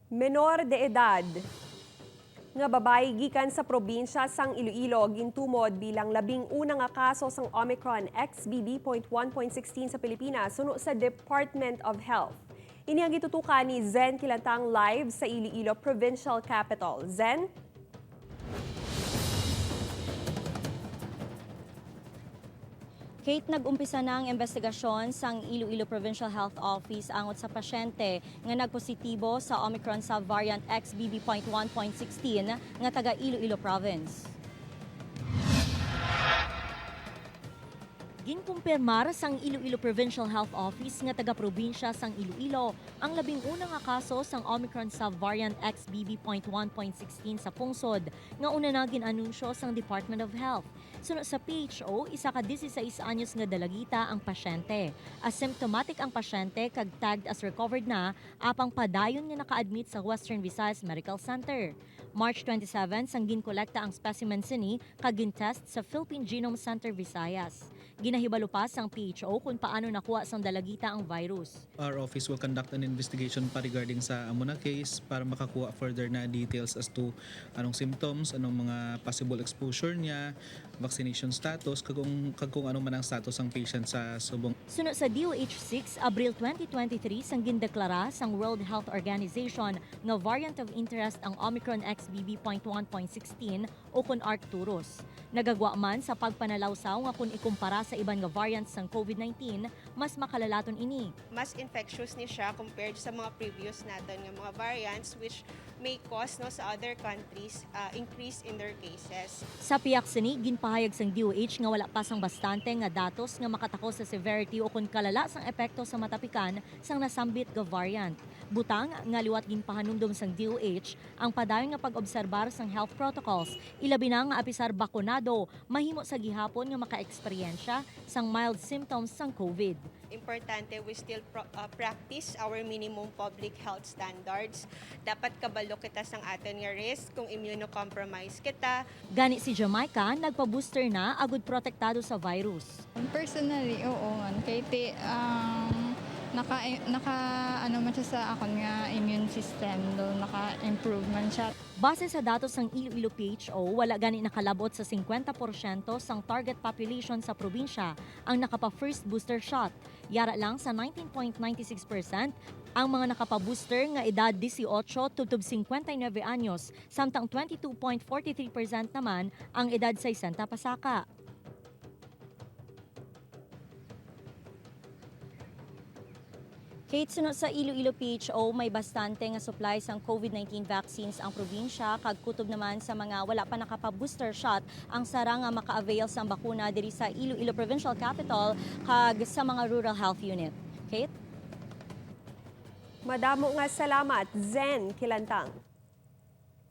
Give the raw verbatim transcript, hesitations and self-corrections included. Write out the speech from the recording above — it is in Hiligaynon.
Menor de edad nga babayi gikan sa probinsya sang Iloilo gintumod bilang labing una nga kaso sang Omicron X B B point one point sixteen sa Pilipinas, suno sa Department of Health. Ini ang gitutukan ni Zen Kilantang live sa Iloilo Provincial Capitol. Zen? Kate, nag-umpisa na ang investigasyon sang Iloilo Provincial Health Office angot sa pasyente nga nagpositibo sa Omicron subvariant X B B point one point sixteen nga taga Iloilo Province. Ginkumpirmar sang Iloilo Provincial Health Office nga taga-probinsya sang Iloilo ang labing una nga kaso sang Omicron subvariant X B B point one point sixteen sa pungsod, nga una na gin-anunsyo sang Department of Health. Suno sa P H O, isa ka dieciséis anyos nga dalagita ang pasyente. Asymptomatic ang pasyente kag tagged as recovered na, apang padayon nga naka-admit sa Western Visayas Medical Center. March twenty-seven sang ginkolekta ang specimen sini kag gin-test sa Philippine Genome Center Visayas. Ginahibalo pa sang P H O kon paano nakuha sang dalagita ang virus. Our office will conduct an investigation pa regarding sa amo na case para makakuha further na details as to anong symptoms, anong mga possible exposure niya, vaccination status, kag kung, kag kung ano man ang status sang patient sa subong. Suno sa D O H six, Abril twenty twenty-three, sang gindeklara sang World Health Organization nga variant of interest ang Omicron X B B point one point sixteen, o kon Arcturus. Nagagwa man sa pagpanalawsaw nga kon ikumpara sa iban nga variants sang COVID nineteen, mas makalalaton ini. Mas infectious ni siya compared sa mga previous naton nga mga variants, which may cause, no, sa other countries, ah, increase in their cases. Sa pihak sini, ginpahayag sang D O H nga wala pa sang bastante nga datos nga makatakos sa severity o kon kalala sang epekto sa matapikan sang nasambit nga variant. Butang nga liwat ginpahanumdom sang D O H ang padayon nga pag-obserbar sang health protocols, ilabi na nga apisar bakunado, mahimo sa gihapon nga makaeksperyensya sang mild symptoms sang COVID. Importante, we still pro-, uh, practice our minimum public health standards. Dapat kabalo kita sang aton nga risk kung immunocompromised kita. Gani si Jamaica nagpa-booster na agud protektado sa virus. Personally, oo man. Kay ti-, ang naka-, naka-, ano man siya sa akon nga immune system, do naka-improve man siya. Base sa datos sang Iloilo P H O, wala gani nakalabot sa singkwenta porsyento sang target population sa probinsya ang nakapa-first booster shot. Yara lang sa nineteen point nine six percent ang mga nakapa-booster nga edad dieciocho tubtob cincuenta y nueve anyos, samtang twenty-two point forty-three percent naman ang edad sesenta pasaka. Kate, suno sa Iloilo P H O, may bastante nga supply sang COVID nineteen vaccines ang probinsya, kag kutob naman sa mga wala pa nakapa-booster shot ang sara nga maka-avail sang bakuna diri sa Iloilo Provincial Capitol kag sa mga rural health unit. Kate? Madamo nga salamat, Zen Kilantang.